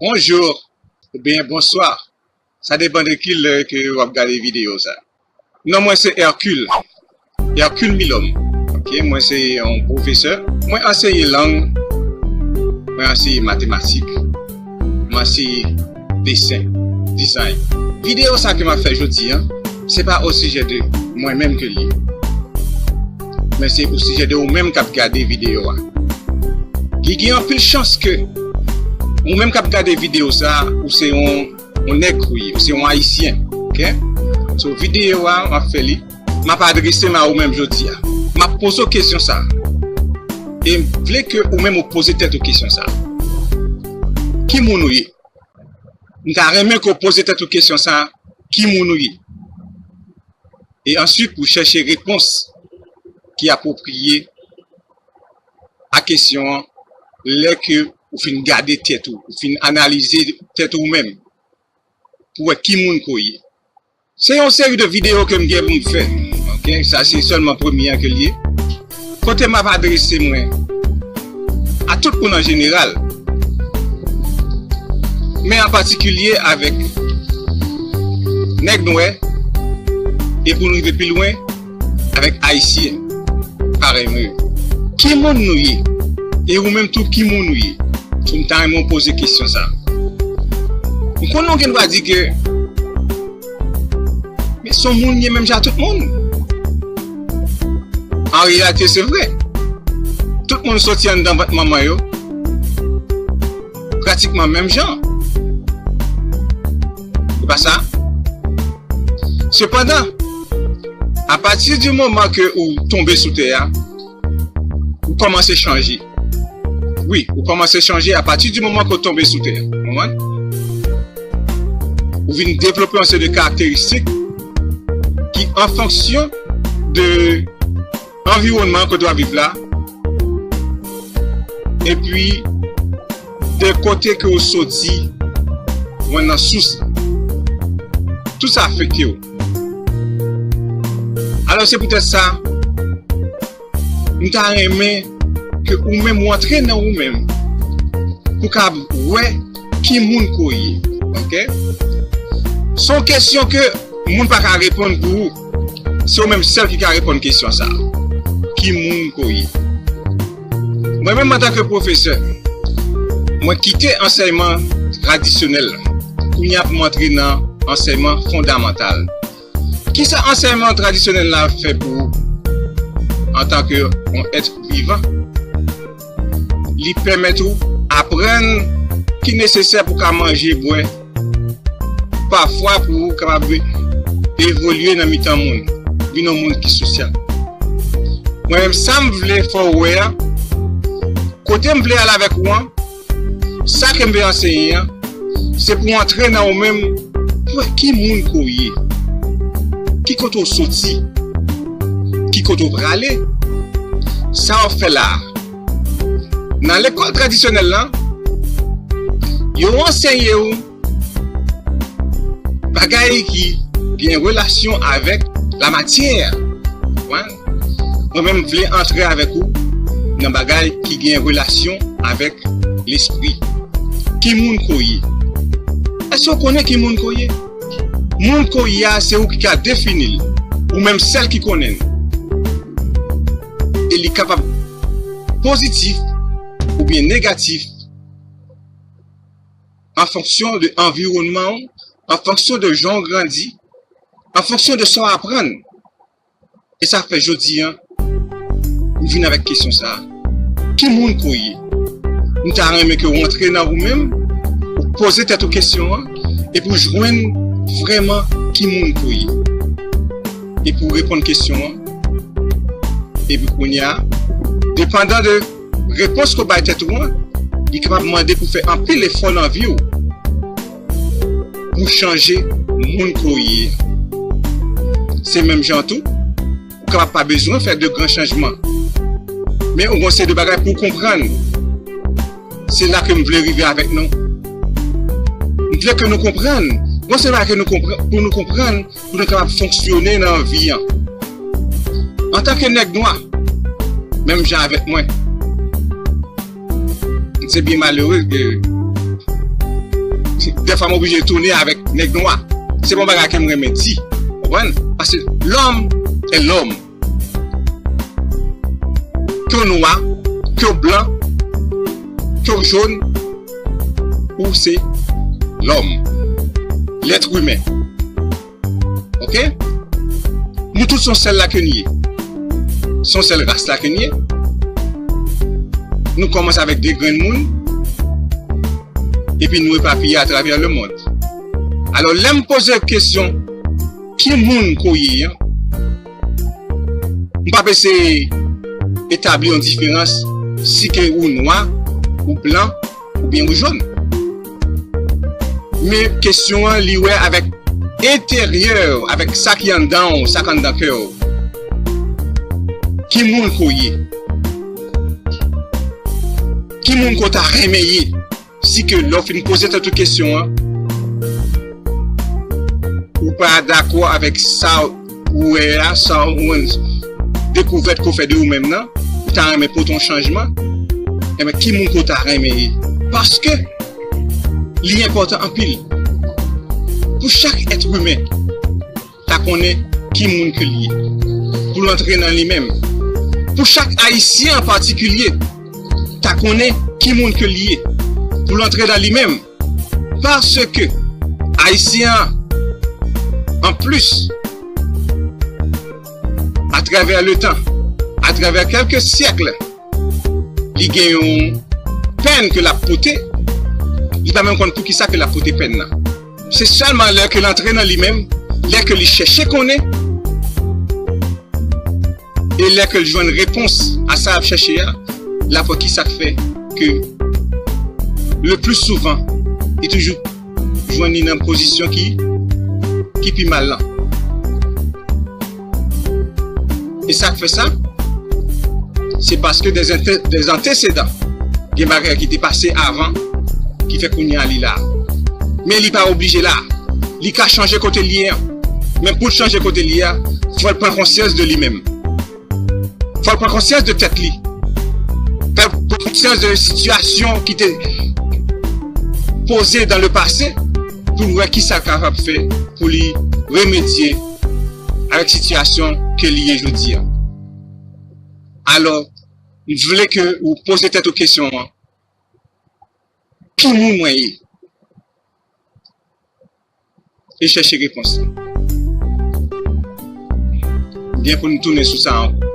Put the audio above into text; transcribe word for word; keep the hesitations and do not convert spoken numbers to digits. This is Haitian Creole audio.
Bonjou oubyen bonswa. Sa depann de ki lè ke w ap gade videyo sa. Non mwen se Hercule. Hercule Milhomme. Ok, mwen se yon pwofesè. Mwen anseye lang. Mwen anseye matematik. Mwen anseye desen, design. Videyo sa ke m ap fè jodi a, se pa o sijè de mwen menm ke l ye. Men se o sijè de ou menm k ap gade videyo a. Ki gen anpil chans ke ou menm k ap gade videyo sa, ou se yon, yon nèg ou ye, ou se yon ayisyen. Ok? So, videyo a, m ap fè li. M ap adrese m a ou menm jodi a. M ap poze w kesyon sa. E m vle ke ou menm ou poze tèt ou kesyon sa. Ki moun ou ye? M ta renmen ke w poze tèt ou kesyon sa. Ki moun ou ye? E answit, pou chèche repons ki apwopriye a kesyon an, lè ke ou fin gade tèt ou, ou fin analize tèt ou menm, pou wè ki moun ke w ye. Se yon seri de videyo ke m gen pou m fè. Ok, sa se sèlman premye an ke l ye. Kote m ap adrese mwen a tout moun an jeneral, men an patikilye avèk nèg nwè, e pou n rive pi lwen, avèk ayisyen parèy mwen yo. Ki moun nou ye? E ou menm tou, ki moun ou ye? Pou m ta renmen w poze kesyon sa. M konnen w gen dwa di ke, men se yon moun ye menm jan tout moun. An reyalite, se vre. Tout moun soti anndan vant manman yo pratikman menm jan. Se pa sa? Sepandan, apati di moman ke ou tonbe sou tè a, ou kòmanse chanje. Wi, ou kòmanse chanje apati di moman ke w tonbe sou tè a. Konprann? Ou vin devlope yon seri de karakteristik ki an fonksyon de anviwònman kote w ap viv la, epi de kote ke w soti, ou nan sous la. Tout sa afekte w. Alò, se poutèt sa, m ta renmen ke ou menm ou antre nan ou menm pou w kapab wè ki moun ke w ye. Ok? Se yon kesyon ke moun pa ka reponn pou ou. Se ou menm sèl ki ka reponn kesyon sa. Ki moun ke w ye? Mwen menm, antanke pwofesè, mwen kite ansèyman tradisyonèl la. Kounye a pou m antre nan ansèyman fondamantal. Kisa ansèyman tradisyonèl la fè pou ou antanke yon èt vivan? Li pèmèt ou aprann ki nesesè pou w ka manje, bwè, pafwa pou ou kapab evolye nan mitan moun, vin yon moun ki sosyal. Mwen menm, sa m vle fè w wè a, kote m vle al avèk ou an, sa ke m vle anseye an, se pou w antre nan ou menm, pou w wè ki moun ke w ye, ki kote w soti, ki kote w prale, sa w ap fè la a. Nan lekòl tradisyonèl la, yo anseye w bagay ki gen relasyon avèk lamatyè. Konprann? Mwen menm, m vle antre avèk ou nan bagay ki gen relasyon avèk lespri. Ki moun ke w ye? Èske w konnen ki moun ke w ye? Moun ke w ye a, se ou ki ka defini l. Ou menm sèl ki konnen l. E li kapab pozitif oubyen negatif an fonksyon de anviwònman w, an fonksyon de jan w grandi, an fonksyon de sa w aprann. E sa fè jodi a, m vin avèk kesyon sa a. Ki moun ke w ye? M ta renmen ke w antre nan ou menm, ou poze tèt ou kesyon an, epi w jwenn vrèman ki moun ke w ye. Epi w reponn kesyon an. Epi kounye a, depandan de repons ke w bay tèt ou an, li kapab mande pou w fè anpil efò nan vi w pou w chanje moun ke w ye a. Se menm jan tou, ou kapab pa bezwen fè de gran chanjman. Men ou gon seri de bagay pou w konprann. Se la ke m vle rive avèk nou. M vle ke nou konprann. Gon seri de bagay ke nou konprann, pou nou konprann, pou nou kapab fonksyone nan vi an. Antanke nèg nwa, menm jan avèk mwen, se byen malere ke Dèfwa m oblije tounen avèk nèg nwa. Se pa yon bagay ke m renmen di. Konprann? Paske l'homme est l'homme. Ke w nwa, ke w blan, ke w jòn, ou se lòm. Lèt imen. Oke? Nou tout se yon sèl la ke n ye. Se yon sèl ras la ke n ye. Nou kòmanse avèk de grenn moun, epi nou epapiye atravè lemonn. Alò, lè m poze w kesyon, ki moun ke w ye an? M p ap eseye etabli yon diferans si ke ou nwa, ou blan, oubyen ou jòn. Men kesyon an, li wè avèk enteryè, avèk sa ki anndan w, sa k anndan kè w. Ki moun ke w ye? Ki moun ke w ta renmen ye? Si ke lè w fin poze tèt ou kesyon an, ou pa dakò avèk sa ou wè a, sa ou dekouvèt ke w fè de ou menm nan, ou ta renmen pote yon chanjman, enben, ki moun ke w ta renmen ye? Paske li enpòtan anpil pou chak èt imen ta konnen ki moun ke l ye, pou l antre nan li menm. Pou chak Ayisyen an patikilye, ta konnen ki moun ke l ye, pou l antre nan li menm. Paske Ayisyen an, an plis, atravè letan, atravè kèlke syèk, li gen yon pèn ke l ap pote, li pa menm konn poukisa ke l ap pote pèn nan. Se sèlman lè ke l antre nan li menm, lè ke li chèche konnen, e lè ke l jwenn repons a sa l ap chèche a, l ap wè kisa k fè ke le pli souvan, li toujou jwenn li nan pozisyon ki, ki pi mal lan. E sa k fè sa, se paske dè ante-, dè antesedan, gen bagay ki te pase avan, ki fè kounye a li la. Men li pa oblije la. Li ka chanje kote l ye an. Men pou l chanje kote l ye a, fò l pran konsyans de li menm. Fò l pran konsyans de tèt li. Fò l pran konsyans de sitiyasyon ki te poze dans le passé pou l wè kisa l kapab fè pou li remedye avèk sitiyasyon ke li ye jodi a. Alò, m vle ke ou poze tèt ou kesyon an, ki moun mwen ye? E chèche repons lan. Gen pou n tounen sou sa ankò.